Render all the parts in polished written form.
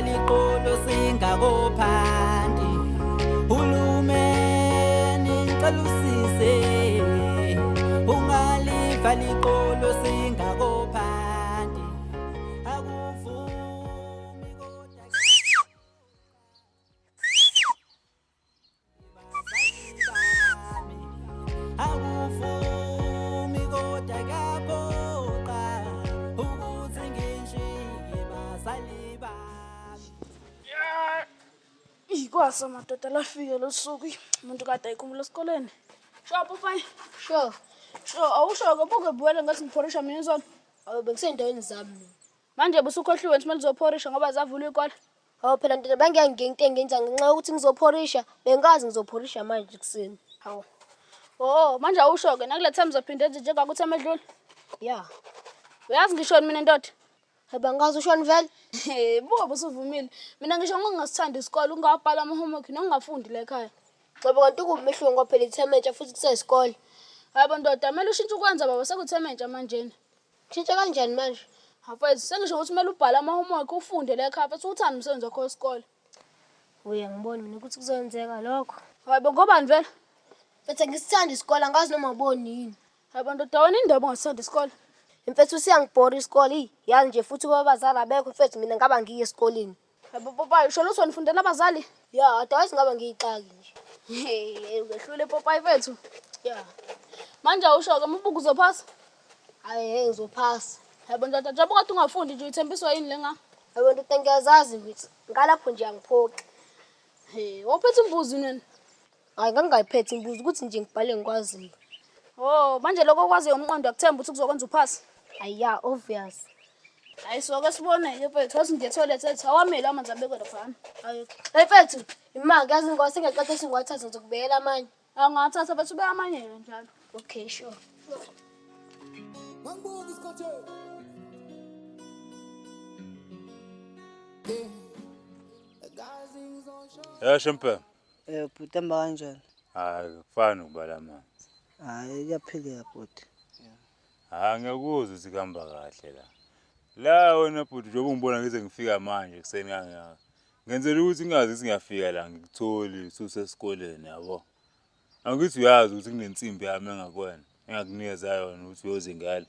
liqolo singakophanti. Hulumeni ngicela usise, ungaliva liqolo singakophanti. Akuvumi kodwa akuvumi kodwa kuyaphoqa ukuthi ngishiye bazali bami. Ikwasa madoda lafika losuku umuntu kade ayikhumbula esikoleni. Sho Popeye. Sure. Sho awusho-ke buke buyele ngathi ngiphorisha mina izolo. Awu bengisendaweni zami mina. Manje busukhohliwe nje kumele uzophorisha ngoba zavulwa iy'kole. Hawu phela ndoda bengeke into engenza ngenxa yokuthi ngizophorisha, bengazi ngizophorisha manje ekuseni. Hawu. Oh, manje awusho-ke nakule term uzophinde enze njengakuthi edlule. Ya. Uyazi ngishoni mina ndoda? Hayi bangazi ushoni vele. He, buka busuvumile. Mina ngisho ngingasithandi isikole, ungabhala ama-homework nokungafundi la ekhaya. Ngoba kanti kuwumehluko ngoba phela ithemu entsha futhi kuseyisikole. Hayi bo ndoda, kumele ushintshe ukwenza baba sekuthemu entsha manjena. Kushintsha kanjani manje? Mfethu, sengisho ukuthi kumele ubhale ama-homework ufunde la ekhaya futhi uthande umsebenzi wakho wesikole. Uye ngiboni mina ukuthi kuzoyenzeka lokho. Hayi bo ngobani vele? Mfethu angisithandi isikole angazi noma uboni yini. Hayi bo ndoda, wena indaba ungasithandi isikole. Mfethu siyangibhora isikole eyi yazi nje futhi kuba abazali abekho mfethu mina ngaba ngiye esikoleni. Hayi bo Popayi, usho ukuthi wena ufundela abazali? Ya, otherwise ngaba ngiyixaki nje. He, ungehlule Popayi mfethu. Ya. Manje awusho-ke uma ubuka uzophasa? Hayi hey ngizophasa. Hayi bo ndoda, njengoba kade ungafundi nje uyithembiswa yini le nga? Hayi ndoda ngiyazazi ngithi ngalapho nje angiphoxi. He, wawuphethe imbuzi nini? Hayi ngangingayiphethe imbuzi ukuthi nje ngibhale ngikwaziyo. Oh, manje lokho okwaziyo umqondo akuthemba ukuthi kuzokwenza uphase. Hayi ya obvious. Hayi soke sibone-ke mfethu, wathi ngiye toilet ethi awamele amanzi abekwe laphana. Hayi hey mfethu imali yazi ngoba sengiyaqeda sengiwathatha ngizokubekela amanye. Angathatha bese ubeka amanye-ke njalo. Okay sure. Ya Shempe. Eh bhuti hamba kanjani? Hayi kufani ukubala amanzi. Hayi kuyaphileka bhuti. Hayi ngiyakuzwa ukuthi kuhamba kahle la. La wena bhuti njengoba ungibona ngize ngifika manje ekuseni kangaka. Ngenzela ukuthi ngingazi ukuthi ngiyafika la ngikutholi ususesikoleni yabo. Angithi uyazi ukuthi kunensimbi yami engakuwena engakunikeza yona ukuthi uyozingela.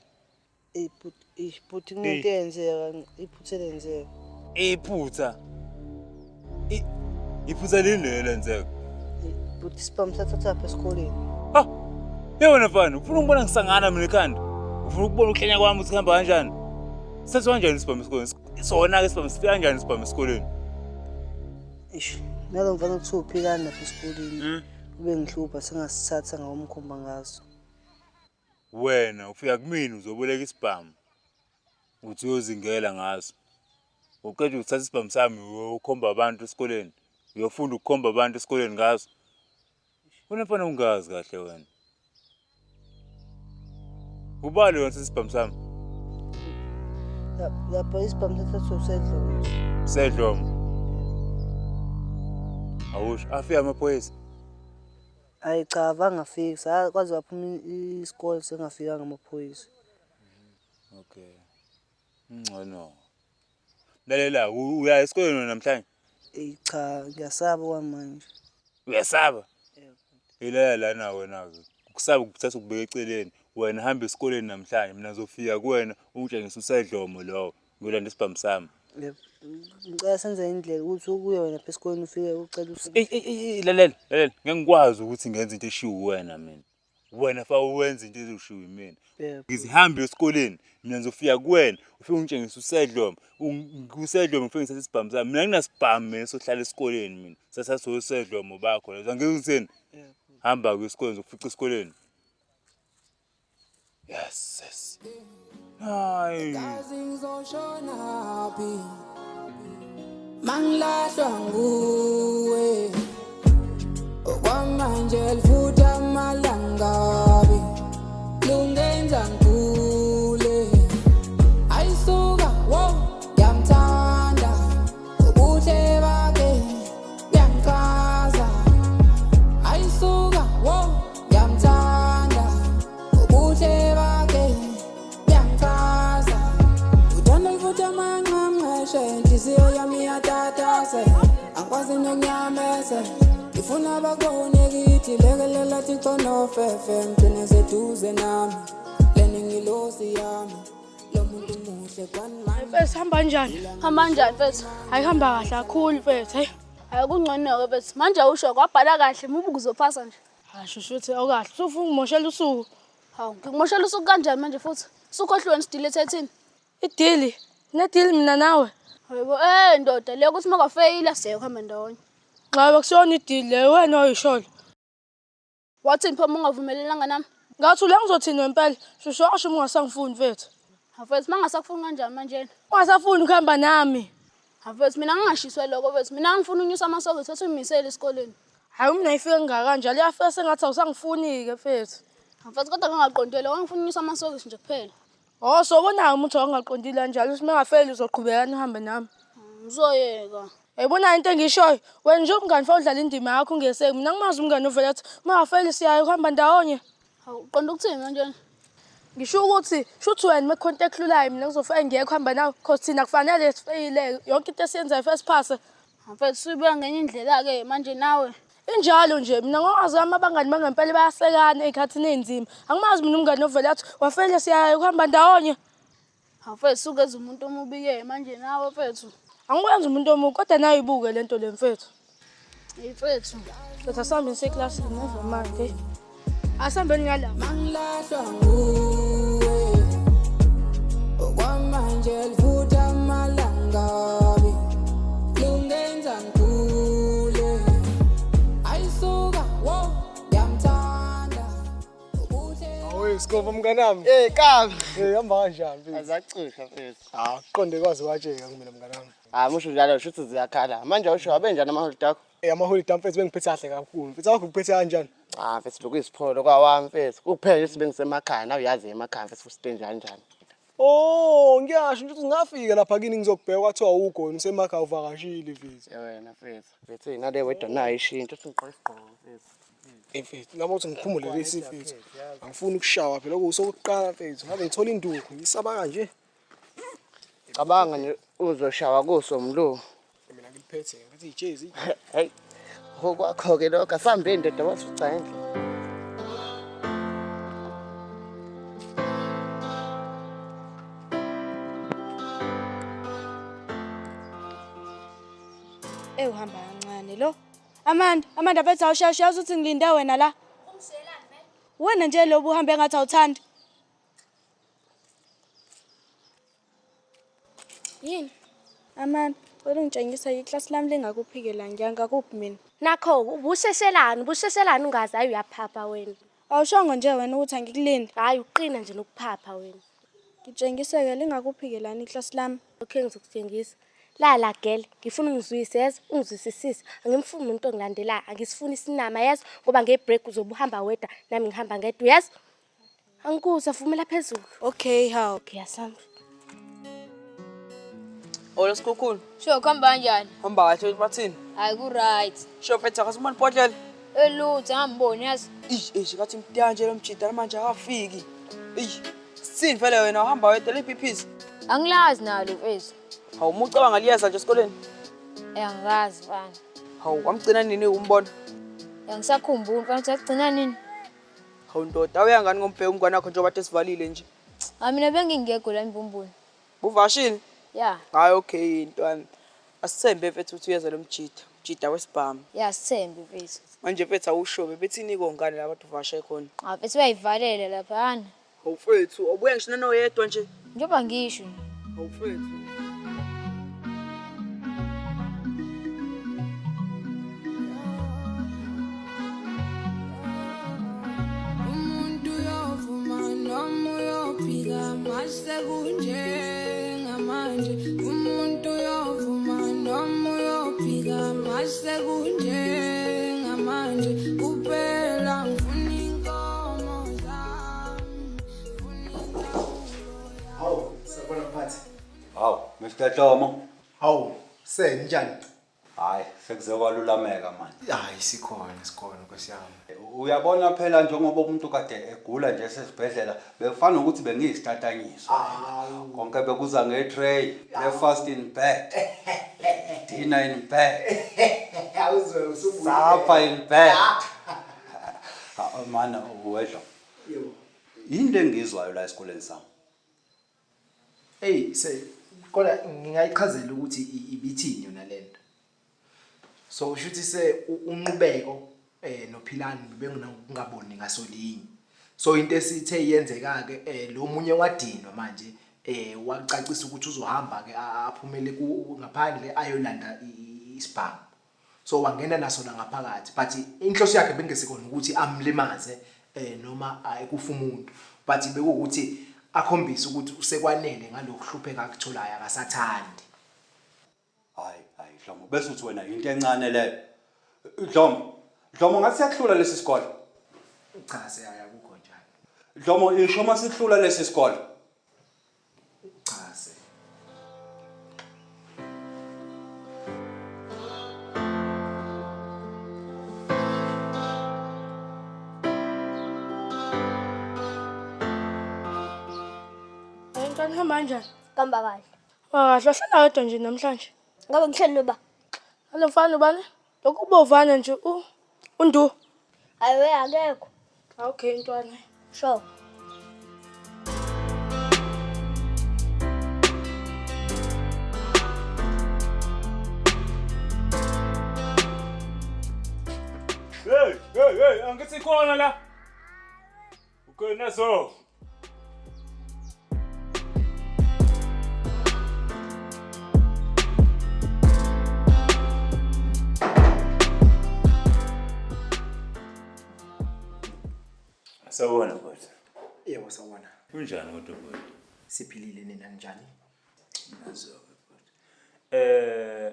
Eyi bhuti, eish bhuti kunento eyenzeka, iphutha elenzeka. Iphutha. Iphutha lini lelo lenzeka? Bhuti isibhamu sathathaphi esikoleni? Ha! Ye wena mfana, ufuna ukubona ngisangana mina ekhanda? Ufuna ukubona ukuhlenya kwami ukuthi kuhamba kanjani? Sithathwa kanjani isibhamu esikoleni? Sona-ke isibhamu sifika kanjani isibhamu esikoleni? Eish, nalo mfana kuthiwa uphikani lapha esikoleni. Ube ngihlupha sengasithatha ngawumkhomba ngaso. Wena ufika kumina uzoboleka isibhamu uthi uyozingela ngaso. Uqeda uthatha isibhamu sami uyokhomba abantu esikoleni. Uyofunda ukukhomba abantu esikoleni ngaso. Wena mfana ungazi kahle wena. Ubani wena isibhamu sami? Lapha isibhamu sathathwa uSedlomo. Sedlomo. Awusho afika amaphoyisa. Hayi cha abangafiki, sakwazi waphuma isikole sengafikanga amaphoyisa. Okay. Ngcono. Lalela uya esikoleni wena namhlanje? Eyi cha ngiyasaba kwamanje. Uyasaba? Ilala lana wena-ke. Ukusaba ukuthatha ukubeka eceleni. Wena hamba esikoleni namhlanje, mina ngizofika kuwena ungitshengise uSedlomo lowo. Ngiyolanda isibhamu sami. Yebo. Ngicela senze indlela ukuthi ukuye wena lapha esikoleni ufike ucele usizo. Eyi eyi eyi lalela, lalela. Ngeke ngikwazi ukuthi ngenze into eshiwo uwena mina. Wena fa uwenza into ezoshiwo yimina. Yebo. Ngizihambe esikoleni, mina ngizofika kuwena, ufike ungitshengise uSedlomo. USedlomo ngifike ngithathe isibhamu sami. Mina nginasibhamu mina sohlala esikoleni mina. Sasatha uSedlomo bakho. Angeke ngitheni? Yebo. Hamba-ke esikoleni, ngizokufica esikoleni. Yes, yes. Hayi. Kazi ngizoshonaphi mangilahlwa nguwe okwamanje livutha amalangabi lungenza ngigule ayisuka wo ngiyamthanda ubuhle bakhe buyangichaza ayisuka wo ngiyamthanda ubuhle bakhe buyangichaza uthanda livutha amanqamnqeshe inhliziyo yami iyatata. Ngiyakwazi nokunyamezela. Ngifuna bakubone kithi lekelela Thixo nofefe ngigcine seduze nami. Lena ingilosi yami. Lo muntu muhle kwanimanje. Mfethu hamba kanjani? Hamba kanjani mfethu? Hayi hamba kahle kakhulu mfethu. Hey. Hayi kungcono-ke mfethu. Manje awusho kwabhala kahle mubu kuzophasa nje. Hayi shushu uthi awukahle. Usufuna ungimoshela usuku. Hawu, ngikumoshela usuku kanjani manje futhi? Usukhohliwe nisidile ethethini. Idili. Nedili mina nawe. Yebo, ndoda, leyo ukuthi makafeyila siye kuhamba ndawonye. Nxa bekusiyona idili leyo wena oyisholo. Wathini pho uma ungavumelelanga nami? Ngathi ula ngizothini wempela. Shushu washo uma ungasangifuni mfethu. Mfethu, mangasakufuni kanjani manje? Ungasafuni ukuhamba nami. Mfethu, mina ngingashiswe lokho mfethu. Mina ngifuna unyusa amasokisi ethi uyimisele esikoleni. Hayi mina ifike ngaka kanjalo iyafika sengathi awusangifuni-ke mfethu. Mfethu, kodwa ngingaqondile, ngifuna unyusa amasokisi nje kuphela. Oh, so ubonayo umuntu ongaqondile kanjalo ukuthi mengafeli uzoqhubeka uhambe nami. Ngizoyeka. Yayibona into engishoyo, wena nje umngani fanele udlale indima yakho ungeseki. Mina ngimazi umngani ovele athi mangafeli siyaye ukuhamba ndawonye. Hawu, uqonda ukuthini manje? Ngisho ukuthi shuthi wena mekukhona into ekuhlulayo mina ngizofike ngiyeke ukuhamba nawe cause thina kufanele sifeyile yonke into esiyenzayo fanele siphase. Mfethu, suyibeka ngenye indlela-ke manje nawe. Injalo nje mina ngokwazi kwami abangani bangempela bayasekana ey'khathini ey'nzima. Angimazi mina umngani ovele athi wafele siyaye ukuhamba ndawonye. Mfethu, sukeza umuntu omubi-ke manje nawe mfethu. Angikwenzi umuntu omubi kodwa nayo ibuke le nto le mfethu. Mfethu. Mfethu asihambeni seklasini never mind. Hey. Asihambeni ngala. Mangilahlwa nguwe. Okwamanje livutha amalangabi. Lungenza ngigule. Ayisuka, wo, ngiyamthanda. Ubuhle Awu Skhova mnganami. Eh kabi. Eh hamba kanjani mfethu? Azacisha mfethu. Ah, qonde kwazi watsheka kumina mnganami. Ah musho njalo shuthi ziyakhala. Manje awusho abenjani amaholide akho? Eh amaholide mfethu bengiphethe kahle kakhulu. Mfethu awakho kuphethe kanjani? Ah mfethu lokuyisipholo kwawami mfethu. Kuphela nje sibe ngisemakhaya nawe uyazi emakhaya mfethu usite njani njani. Oh, ngiyasho nje ukuthi ngingafika lapha kini ngizokubheka kwathiwa awukho wena usemakhaya uvakashile mfethu. Eh wena mfethu. Mfethu nale wedwa nayo ishintsho uthi ngiqoqa isigqoko mfethu. Eh mfethu, nami uthi ngikhumule lesi mfethu. Angifuni ukushawa phela okusokuqala mfethu. Ngabe ngithola induku ngisaba kanje. Cabanga nje uzoshawa kuso mlu. Mina ngiliphethe ngathi ijezi. Hey. Okwakho ke lokho asihambeni ndoda wasifica endlini. Uhamba kancane lo. Amanda, Amanda mfethu awusheshe yazi ukuthi ngilinde wena la. Wena nje lobu uhambe ngathi awuthandi. Yini? Amanda, cela ungitshengisa iklasi lami lingakuphikela ngiyangakuphi mina. Nakho ubusheshelani, ubusheshelani ungazi hayi uyaphapha wena. Awushongo nje wena ukuthi angikulindi. Hayi uqina nje nokuphapha wena. Ngitshengise-ke lingakuphikelani iklasi lami. Okay ngizokutshengisa. Lala gele, ngifuna ungizwise yezwa, ungizwisisise. Angimfuni umuntu ongilandelayo, angisifuni isinama yezwa ngoba ngebreak uzobe uhamba wedwa nami ngihamba ngedwa yezwa. Angikuzwa vumela phezulu. Okay, hawu. Okay, asambe. Hola Sikhukhulu. Sho kuhamba kanjani? Hamba kahle bathini? Hayi ku-right. Sho mfethu akasibona ibhodlela. Elutho angamboni yazi. Eish eish ngathi mtanje lo mjida manje akafiki. Eish sithini vele wena uhamba wedwa liphi iphisi? Angilazi nalo mfethu. Hawu umucabanga liyeza nje esikoleni. Eh angikazi mfana. Hawu wamgcina nini umbona? Angisakhumbuli mfana ukuthi agcina nini. Hawu ndoda awuya ngani ngombheka umngane wakho njengoba kade sivalile nje. Ha mina bengingekho la embumbulu. Buvashile? Ya. Hayi okay intwana. Asithembe mfethu ukuthi uyeza lo mjida. Mjida wesibhamu. Ya sithembe mfethu. Manje mfethu awusho bebethini kongane la abantu uvashe khona. Ha mfethu bayivalele laphana. Hawu mfethu awubuya ngisho nanoyedwa nje. Njengoba ngisho. Hawu mfethu. Umuntu uyovuma noma uyophika mase kunjengamanje. Umuntu uyovuma noma uyophika mase kunjengamanje. Kuphela ngifuna inkomo zami. Hawu, sabona mphathi. Hawu, Mr. Dlomo. Hawu, senjani? Hayi, sekuze kwalulameka manje. Hayi sikhona sikhona Nkosi yami. Uyabona phela njengoba umuntu kade egula nje esesibhedlela bekufana ukuthi bengiyisitatanyiswa. Konke bekuza nge-tray, breakfast in bed, dinner in bed, Awuzwe usubuye. supper in bed. Ah, Mana wedla. Yebo. Yini le ngizwayo la esikoleni sami? Hey se kodwa ngingayichazela ukuthi ibithini yona lento. So usho ukuthi se uNqubeko noPhilani bebengaboni ngasolinye. So into esithe yenzeka ke lo munye wadinwa manje wacacisa ukuthi uzohamba ke aphumele ngaphandle ayolanda isibhamu. So wangena naso la ngaphakathi but inhloso yakhe bengesikona ukuthi amlimaze noma kufa umuntu but bekuwukuthi akhombise ukuthi usekwanele ngalokuhlupheka akutholayo akasathandi. Hayi, hayi Dlomo, bese uthi wena into encane leyo. Dlomo, Dlomo ngathi siyakuhlula lesi sikole. Cha siyaya kukho njalo. Dlomo isho uma sihlula lesi sikole. Cha se. Hayi mntwana hamba kanjani? Kamba kahle. Kahle wahlala wedwa nje namhlanje. Ngabe ngihleli noba? Nalo mfana ubani? Lokhu ubovana nje uNdu. Hayi we akekho. Okay ntwana. Sure. Hey, hey, hey, angithi khona la. Okay, naso. Sawubona bhuti. Yebo sawubona. Kunjani kodwa bhuti? Siphilile nina njani? Nazo-ke bhuti.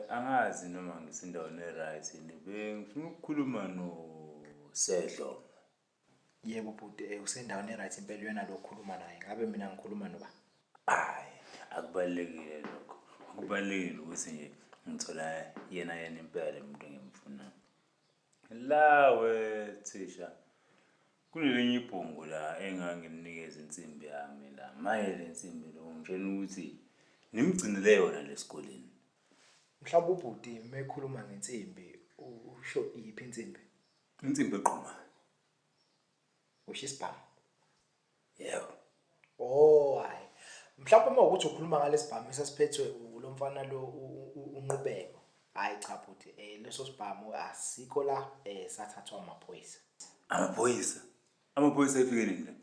Angazi noma ngisendaweni e-right yini. Bengifuna ukukhuluma noSedlo. Yebo bhuti, usendaweni e-right impela uyena lo okhuluma naye. Ngabe mina ngikhuluma noba? Hayi, akubalulekile lokho. Okubalulekile ukuthi nje ngithola yena yena impela umuntu engimfunayo. Lawe thisha, kunelinye ibhungu la engangimnikeza insimbi yami la. Maye le nsimbi lo ngitshela ukuthi nimgcinele yona lesikoleni. Mhlawumbe ubhuti mekhuluma ngensimbi usho iyiphi insimbi? Insimbi eqhuma. Usho isibhamu? Yebo. Oh hayi. Mhlawumbe uma ukuthi ukhuluma ngalesibhamu esasiphethwe lo mfana lo uNqubeko. Hayi cha bhuti, leso sibhamu asikho la, sathathwa amaphoyisa. Amaphoyisa? Amaphoyisa efike nini la?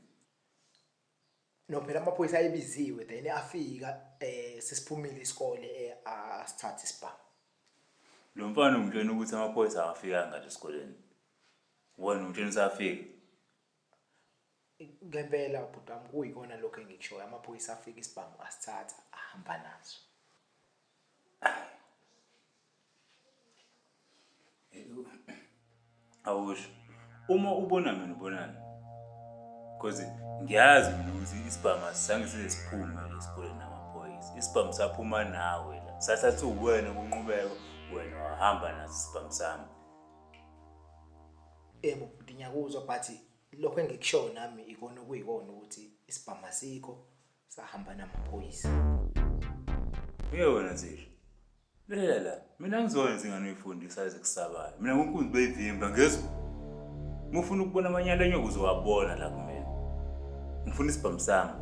No phela amaphoyisa ayebiziwe then afika sesiphumile isikole asithatha isibhamu. Lo mfana ungitshela ukuthi amaphoyisa awafikanga esikoleni. Wena ungitshela ukuthi afika. Ngempela bhuti wami kuyikona lokho engikushoyo, amaphoyisa afika isibhamu asithatha ahamba naso. Awusho. Uma ubona mina ubonani? Because ngiyazi mina ukuthi isibhamu asizange size siphume esikoleni namaphoyisa. Isibhamu saphuma nawe la. Sathatha uwena kuNqubeko, wena wahamba naso isibhamu sami. Yebo bhuti ngiyakuzwa but lokho engikushoyo nami ikona okuyikona ukuthi isibhamu asikho sahamba namaphoyisa. Uye wena thisha. Lalela la, mina angizona izingane oyifundisa ezikusabayo. Mina ngunkunzi beyivimba ngezwa. Uma ufuna ukubona amanyala enyoka uzowabona la kumina. Ngifuna isibhamu sami.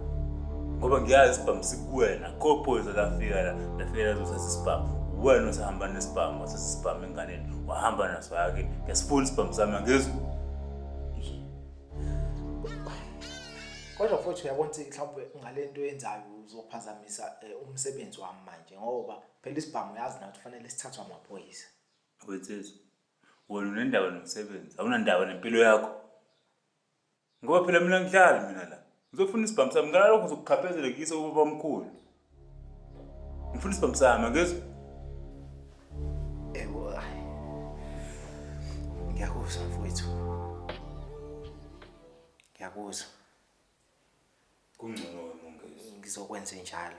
Ngoba ngiyazi isibhamu sikuwena. Akukho phoyisa lafika la, lafika lazothatha isibhamu. Wena osahamba nesibhamu, wathatha isibhamu enganeni, wahamba naso waya kini. Ngiyasifuna isibhamu sami angizwa. Kodwa futhi uyabona ukuthi mhlawumbe ngale nto oyenzayo uzophazamisa umsebenzi wami manje ngoba phela isibhamu uyazi nathi kufanele sithathwe amaphoyisa. Wethu, wena unendaba nomsebenzi, awunandaba nempilo yakho. Ngoba phela mina ngihlali mina la. Ngizofuna isibhamu sami, ngalokho ngizokukhaphezela kuyise ubabamkhulu. Ngifuna isibhamu sami, angizwa? Yebo, hayi. Ngiyakuzwa mfowethu. Ngiyakuzwa. Kungcono wena ungezwa. Ngizokwenza njalo,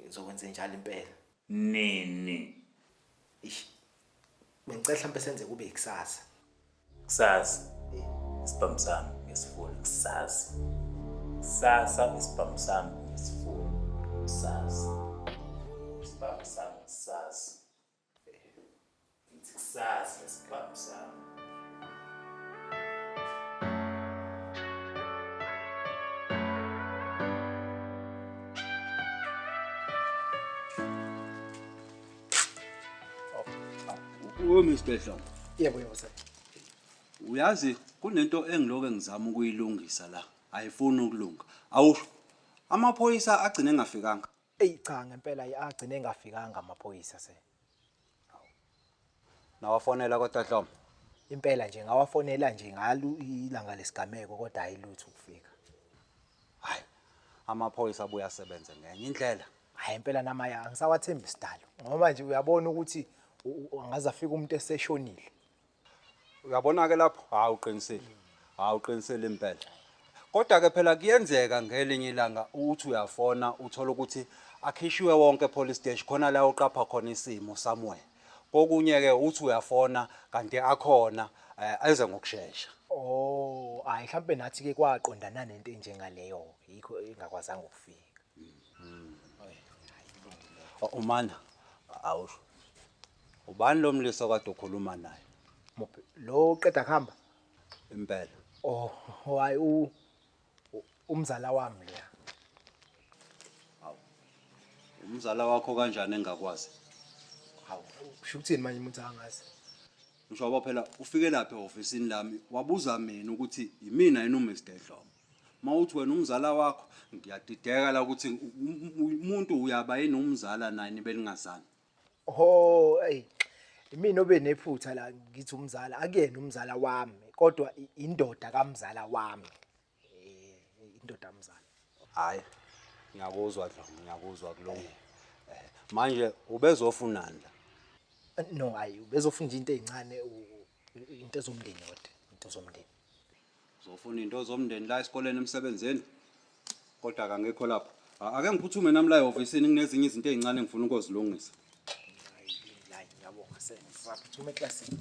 ngizokwenza njalo impela. Nini? Ish. Bengicela mhlawumbe senze kube ikusasa. Kusasa. Isibhamu sami ngisifuna kusasa. Kusasa isibhamu sami ngisifuna kusasa. Isibhamu sami kusasa. Ngithi kusasa isibhamu sami. Wo Mr Dlomo. Yebo yebo sir. Uyazi kunento engiloke ngizama ukuyilungisa la. Ayifuni ukulunga. Awusho. Amaphoyisa agcine engafikanga. Eyi cha ngempela agcine engafikanga amaphoyisa sir. Nawafonela kodwa Dlomo. Impela nje ngawafonela nje ngalo ilanga lesigameko kodwa hayi lutho ukufika. Hayi. Amaphoyisa abuya asebenze ngenye indlela. Hayi impela namaya angisawathembi sidalo. Ngoba nje uyabona ukuthi angaze afike umuntu eseshonile. Uyabona ke lapho? Hayi uqinisile. Hayi uqinisile impela. Kodwa ke phela kuyenzeka ngelinye ilanga uthi uyafona uthola ukuthi akhishiwe wonke police station khona la uqapha khona isimo somewhere. Kokunye ke uthi uyafona kanti akhona eze ngokusheshsha. Oh, hayi mhlambe nathi ke kwaqondana nento enjengaleyo yikho engakwazanga ukufika. Umana awusho. Ubani lo mlisa kade ukhuluma naye? Muphi? Lo uqeda kuhamba? Impela. Oh, hayi umzala wami leya. Hawu. Umzala wakho kanjani engakwazi? Hawu, usho ukuthini manje umuntu angazi? Ngisho ngoba phela ufike lapha ehofisini lami wabuza mina ukuthi yimina yini uMr Dlomo. Mawuthi wena umzala wakho ngiyadideka la ukuthi umuntu uyaba yini umzala naye nibe ningazani. Oh, hey. Imina obe nephutha la ngithi umzala akuyena umzala wami kodwa indoda kamzala wami. Indoda kamzala. Hayi. Ngiyakuzwa Dlomo, ngiyakuzwa kulungile. Manje ubezofunani la? No, hayi ubezofuna into ezincane into zomndeni kodwa, into zomndeni. Uzofuna into zomndeni la esikoleni emsebenzini? Kodwa akangekho lapho. Ake ngiphuthume nami la ehofisini kunezinye izinto ezincane engifuna ukuzilungisa. Hayi, ngiyabonga sengizaphuthuma eklasini.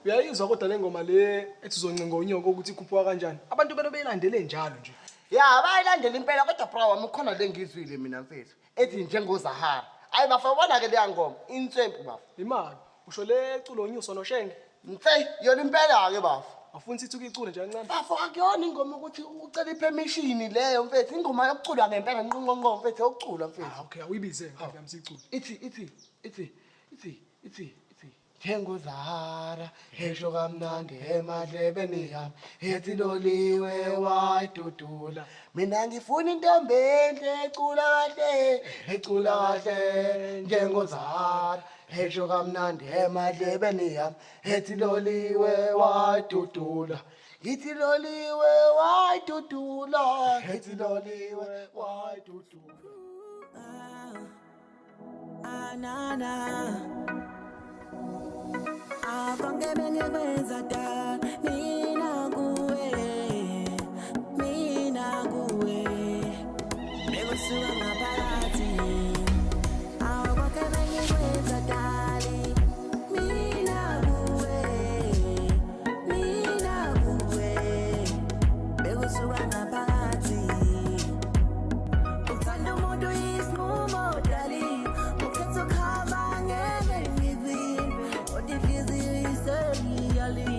Uyayizwa kodwa le ngoma le ethi uzoncinga unyoko ukuthi ikhuphuka kanjani? Abantu belo beyilandele njalo nje. Ya, bayilandela impela kodwa bra wami ukhona le ngizwile mina mfethu. Ethi njengoZahara. Hayi bafa ubona ke leya ngoma, inswempu bafa. Imali, usho le culo onyuso noShenge. Mfe, yona impela ke bafa. Afuna sithi ukuyicula nje kancane. Bafa akuyona ingoma ukuthi ucela ipermission leyo mfethu, ingoma yokuculwa ngempela nqonqonqo mfethu, yokuculwa mfethu. Ah, okay, awuyibize ngeke yami sicule. Ithi ithi ithi ithi ithi ithi NjengoZahara esho kamnandi emadlebeni yami ethi loliwe wayidudula mina ngifuna intombi enhle ecula kahle ecula kahle njengoZahara esho kamnandi emadlebeni yami ethi loliwe wayidudula ithi loliwe wayidudula ethi loliwe wayidudula. Anana Akonke bengikwenza dala mina kuwe bekusuka ngaphakathi akonke bengikwenza dala mina kuwe bekusuka ngaphakathi uthanda umuntu isinqumo dali ukhetha ukuhamba ngeke ngivimbe kodwa inhliziyo iseyiyali.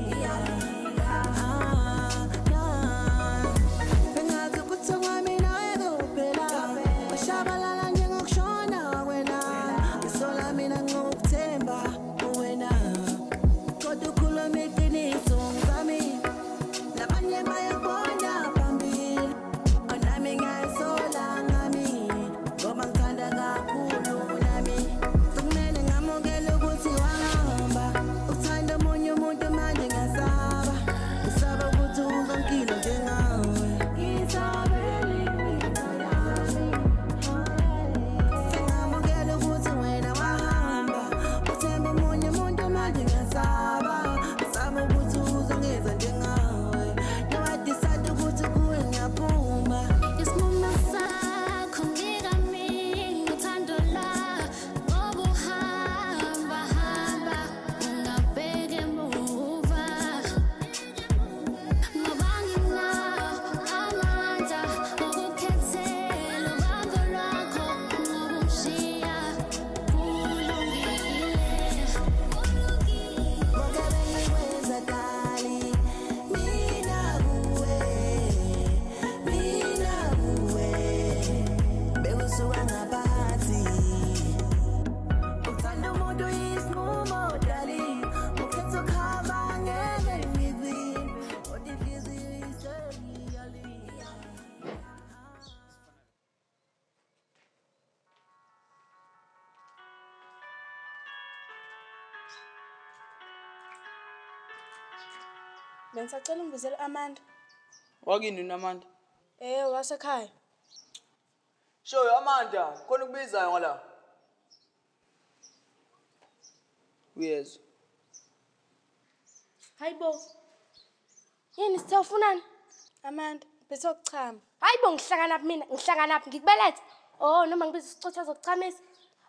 Kodwa isinqumo darling, ukhetha ukuhamba ngeke ngivimbe, kodwa inhliziyo isengiyalile. Bengisacela ungibizele Amanda. Wakini unamanda? Eh, wasekhaya. Shoyo Amanda, khona ukubizayo ngala. Uyezwa. Hayibo. Yini sithe ufunani? Amanda, bese ukuchama. Hayibo ngihlanganaphi mina? Ngihlanganaphi? Ngikubelethe? Oh, noma ngibiza isicutha zokuthamisa.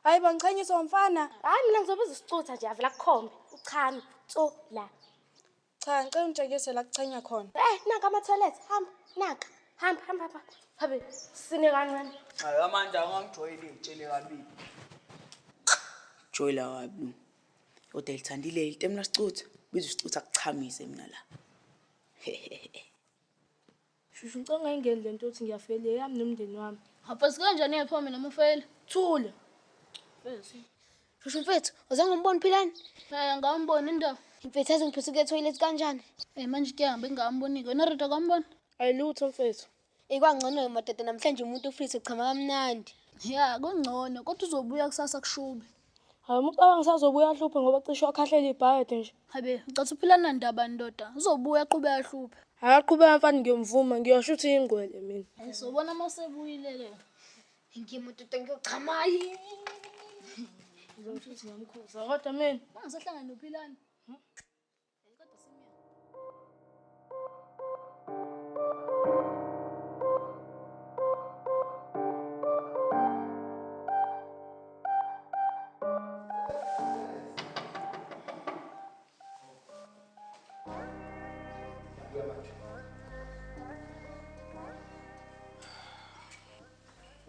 Hayibo ngichanyiswa umfana. Hayi mina ngizobiza isicutha nje avela kukhombe. Uchame tso la. Cha, ngicela ungitshengise la kuchanywa khona. Eh, nanka ama-toilet. Hamba, nanka. Hamba, hamba, hamba. Habe, sine kancane. Hayi Amanda angangijwayeli ngitshele kabili. Joyela kabi lo. Kodwa lithandile litemu lasicutha. Biza isicutha akuchamise mina la. Shushu ngicela ungayingeni le nto yokuthi ngiyafela eyami nomndeni wami. Hapha sikanjani epho mina mufela? Thula. Mfethu. Shushu mfethu, uzange umbone Philani? Eh ngambona indaba. Mfethu yazi ngiphethe ukuya toilet kanjani? Eh manje ke ngihambe ngingamboni-ke. Wena Rita kwambona? Ayilutho mfethu. Eh kwangcono madoda namhlanje umuntu ufree uchama kamnandi. Ya kungcono kodwa uzobuya kusasa kushube. Hayi uma ucabanga ngisazobuya ahluphe ngoba cishe wakhahlela ibhakede nje. Habe, ucathi uphilana nandaba ndoda. Uzobuya aqhubeke ahluphe. Akaqhubeka mfana ngiyomvuma ngiyosho ukuthi ingqwele mina. Eh sobona uma sebuyile-ke. Ngimadoda ngiyochama. Ngizomsho ukuthi ngiyamkhuza kodwa mina. Mangisahlangana noPhilani.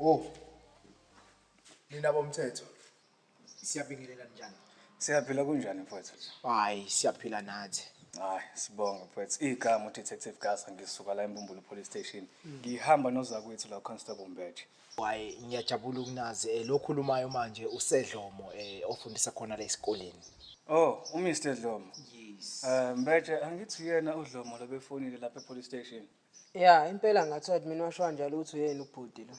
Oh. Nina bomthetho. Siyabingelela njani? Siyaphila kunjani mfowethu? Hayi, siyaphila nathi. Hayi, sibonge mfowethu. Igama uDetective Gasa ngisuka la eMbumbulu Police Station. Ngihamba nozakwethu la Constable Mbeje. Hayi, ngiyajabula ukunazi. Lo khulumayo manje usedlomo ofundisa khona la esikoleni. Oh, uMr Dlomo. Yes. Mbeje angithi uyena uDlomo lobefonile lapha ePolice Station. Ya, impela ngathiwa mina washo kanjalo ukuthi uyena ubhuti lo.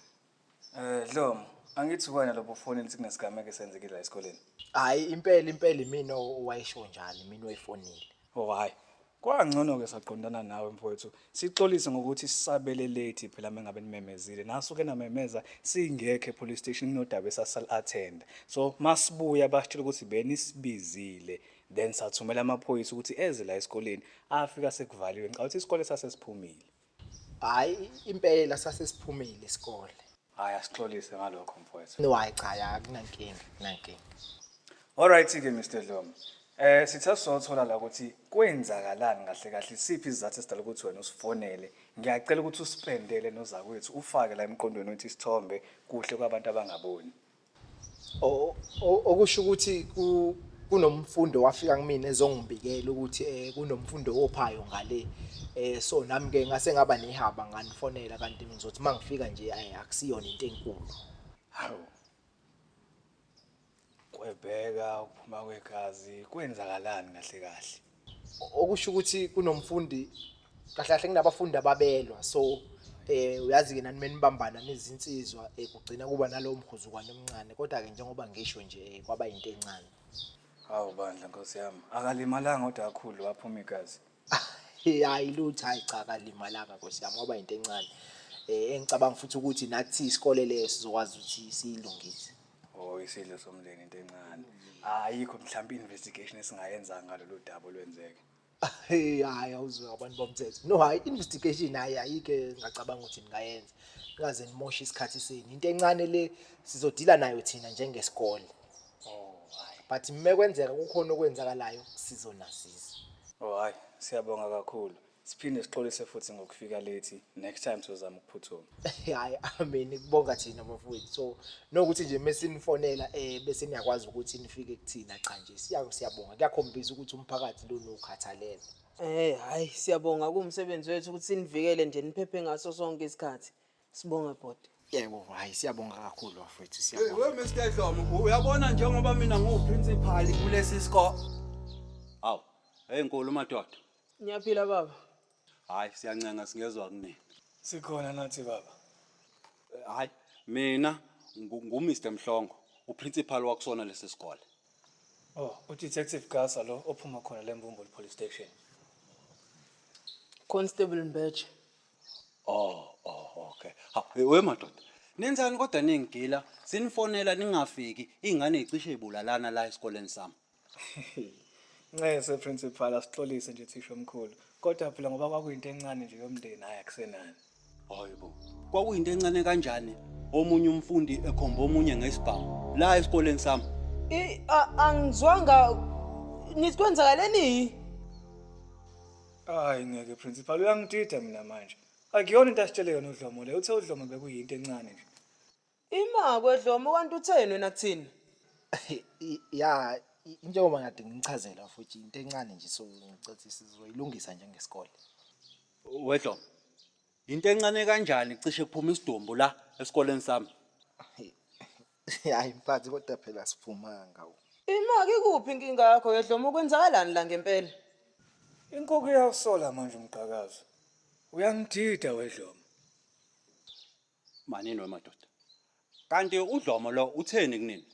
Dlomo, angithi wena lobufonile ukuthi kunesigameko esenzekile la esikoleni. Hayi, impela impela imina owayesho njalo, imina owayefonile. Oh hayi. Kwangcono ke saqondana nawe mfowethu. Sixolise ngokuthi sisabele late phela mengabe nimemezile. Nasuke namemeza singekho epolice station kunodaba esasal attend. So masibuya basitshela ukuthi benisibizile. Then sathumela amaphoyisa ukuthi eze la esikoleni. Afika sekuvaliwe. Ngicabanga ukuthi isikole sasesiphumile. Hayi, impela sasesiphumile isikole. Hayi asixolise ngalokho mfowethu. No, hayi cha, ya akunankinga, akunankinga. Alright ke Mr Dlomo. Sithe sothola la ukuthi kwenzakalani kahle kahle siphi isizathu esidala ukuthi wena usifonele. Ngiyacela ukuthi usipendele nozakwethu ufake la emqondweni wethu isithombe kuhle kwabantu abangaboni. Okusho ukuthi kunomfundo wafika kumina ezongibikela ukuthi kunomfundo wophayo ngale. So nami ke ngase ngaba nehaba nganifonela kanti ngizothi mangifika nje akusiyona into enkulu. Hawu. Kwebheka ukuphuma kwegazi kwenzakalani kahle kahle? Okusho ukuthi kunomfundi kahle kahle kunabafundi ababelwa so uyazi ke nani menibambana nezinsizwa kugcina kuba nalowo mhuzukwane omncane kodwa ke njengoba ngisho nje kwaba into encane. Hawu bandla Nkosi yami, akalimalanga kodwa kakhulu waphuma igazi. Hayi lutho, hayi cha akalimalanga Nkosi yami kwaba into encane. Engicabanga futhi ukuthi nathi isikole leyo sizokwazi ukuthi siyilungise. Oh isidlo somndeni into encane. Ayikho mhlawumbe investigation esingayenza ngalolu daba olwenzeke. Hey hayi awuzwe abantu bomthetho. No hayi investigation hayi ayikho ngicabanga ukuthi ningayenza. Ningaze nimoshe isikhathi senu. Into encane le sizodila nayo thina njengesikole. Oh hayi. But mekwenzeka kukhona okwenzakalayo sizonazisa. Oh hayi siyabonga kakhulu. Siphinde sixolise futhi ngokufika late. Next time sizozama ukuphuthuma. Hayi amen kubonga thina bafowethu. So nokuthi nje mesinifonela bese niyakwazi ukuthi nifike kuthina cha nje siyabonga. Kuyakhombisa ukuthi umphakathi lo nokhathalela. Hayi siyabonga kumsebenzi wethu ukuthi sinivikele nje niphephe ngaso sonke isikhathi. Sibonge bhuti. Yebo, hayi siyabonga kakhulu bafethu, Hey, siyabonga. we Mr Dlomo, uyabona njengoba mina ngiwuprincipal kulesi sikole. Hawu, hey nkulu madoda. Ngiyaphila baba. Hayi siyancenga singezwa kunini. Sikhona nathi baba. Hayi, mina ngu Mr Mhlongo, uprincipal wakusona lesi sikole. Oh, uDetective Gasa lo ophuma khona leMbumbulu Police Station. Constable Mbeche. Oh, oh, okay. Ha, we madoda. Nenzani kodwa ningigila, sinifonela ningafiki, ingane icishe ibulalana la esikoleni sami. Ncese principal asixolise nje thisha omkhulu. Kodwa phela ngoba kwakuyinto encane nje yomndeni hayi akusenani. Hayibo. Kwakuyinto encane kanjani omunye umfundi ekhomba omunye ngesibhamu la esikoleni sami. I angizwanga nithi kwenzakaleni? Hayi ngeke principal uyangidida mina manje. Akuyona into asitshele yona uDlomo le. Uthe uDlomo bekuyinto encane nje. Ima kwedlomo kanti utheni wena kuthini? Ya, njengoba ngade ngichazela futhi into encane nje so ngicathi sizoyilungisa njengesikole. Wedlomo. Into encane kanjani cishe kuphuma isidumbu la esikoleni sami. Hayi mphathi kodwa phela siphumanga. Ima ke kuphi inkinga yakho yedlomo kwenzakalani la ngempela? Inkukhu iyawusola manje umqhakazo. Uyangidida wedlomo. Manini wemadoda. Kanti uDlomo lo utheni kunini?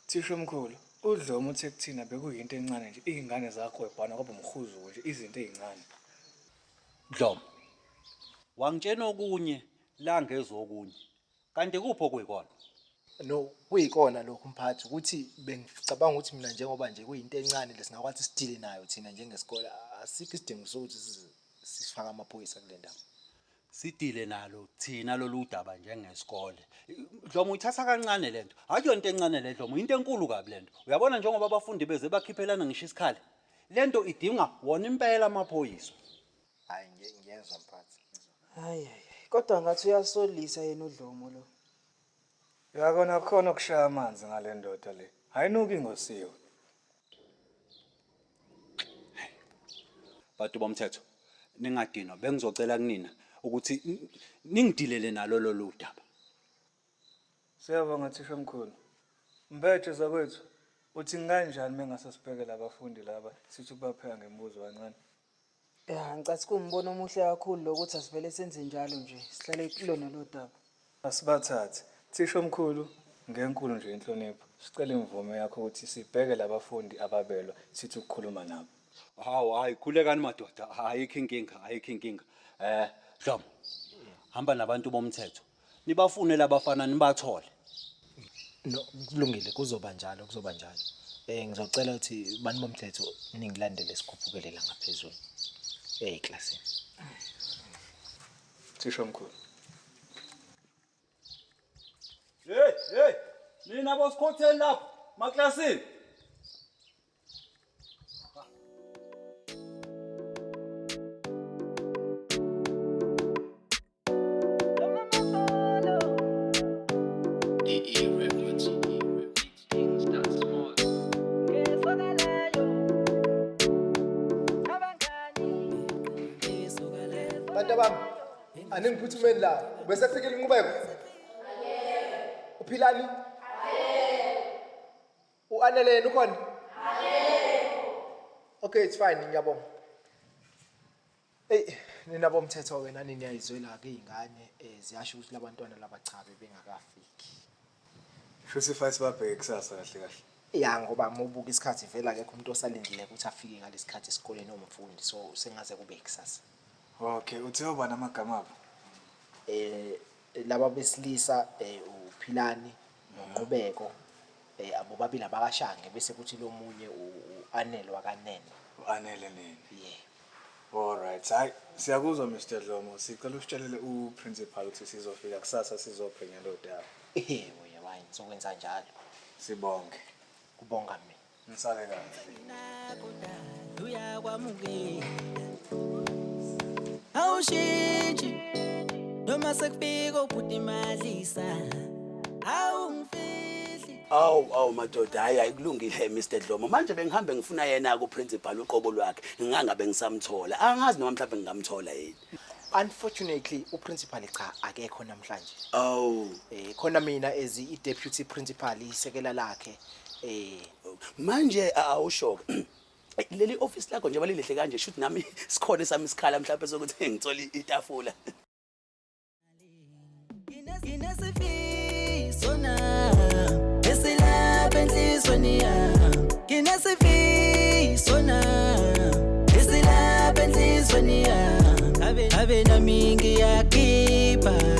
Thisha omkhulu, uDlomo uthe kuthina bekuyinto encane nje izingane zakhwebhana kwaba umhuzuko nje izinto ezincane. Dlomo. Wangitshena okunye la ngezokunye. Kanti kupho kuyikona? No, kuyikona lokho mphathi ukuthi bengicabanga ukuthi mina njengoba nje kuyinto encane lesingakwazi sidile nayo thina njengesikole asikho isidingo sokuthi sifake amaphoyisa kule ndaba. Sidile nalo thina lolu daba njengesikole. Dlomo uyithatha kancane lento. Akuyona into encane le Dlomo, into enkulu kabi lento. Uyabona njengoba abafundi beze bakhiphelana ngisho isikhali. Lento idinga wona impela amaphoyisa. Hayi ngiyezwa mphathi. Hayi hayi, kodwa ngathi uyasolisa yena uDlomo lo. Yakona khona ukushaya amanzi ngale ndoda le. Ayinuki ngosiwe. Bantu bomthetho, ningadinwa bengizocela kunina ukuthi ningidilele nalo lolu daba. Siyabonga thisha omkhulu. Mbethe zakwethu, uthi kanjani mengase sibheke labafundi laba sithi ukubapheka ngemibuzo kancane? Ya, ngicathi kuwumbono omuhle kakhulu lokuthi asivele senze njalo nje, sihlale kulona lo daba. Asibathathe. Thisha omkhulu, ngenkulu nje inhlonipho. Sicela imvume yakho ukuthi sibheke labafundi ababelwa sithi ukukhuluma nabo. Hawu hayi khulekani madoda, ayikho inkinga, ayikho inkinga. Dlomo. Hamba nabantu bomthetho. Nibafune labafana nibathole. No, kulungile kuzoba njalo, kuzoba njalo. Ngizocela ukuthi bantu bomthetho ningilandele sikhuphukele la ngaphezulu. Eklasini. Thisha omkhulu. Hey, hey, nina bosikhotheni lapho, maklasini. Bantu bami, aningiphuthumeni la. Bese kufikile inqubeko. Uphilani? Uanele yena ukhona? Okay, it's fine, ngiyabonga. Hey, nina bomthetho ke nani niyayizwela ke izingane ziyasho ukuthi labantwana laba cha bengakafiki. Shuthi fight babheke kusasa kahle kahle. Ya ngoba uma ubuka isikhathi vele akekho umuntu osalindile ukuthi afike ngalesikhathi esikoleni omfundi, so sengaze kube kusasa. Okay, uthe ubani amagama abo? Laba besilisa uPhilani noNqubeko abobabili abakashange bese kuthi lo munye uAnele wakanene. uAnele nene. Yeah. All right. Hayi, siyakuzwa Mr Dlomo. Sicela usitshelele uprincipal ukuthi sizofika kusasa sizophenya lo daba. Yebo, yebo, hayi ngizokwenza njalo. Sibonge. Kubonga mina. Nisale kahle. Uyakwamukela. Awushintshi noma sekufika ubhuti madlisa. Awungifihli. Awu madoda, hayi ayikulungile Mr Dlomo. Manje bengihambe ngifuna yena ku principal uqobo lwakhe. Ngingangabe ngisamthola. Angazi noma mhlawumbe ngingamthola yini. Unfortunately uprincipal cha akekho namhlanje. Oh. Khona mina as i deputy principal isekela lakhe. Manje awusho leli office lakho njengoba lilihle kanje, shuthi nami sikhona esami isikhala mhlawumbe sokuthi ngithole itafula. Nginesifiso na esilapha enhlizweni yami, nginesifiso na esilapha enhlizweni yami, abe nami ngiyakhipha.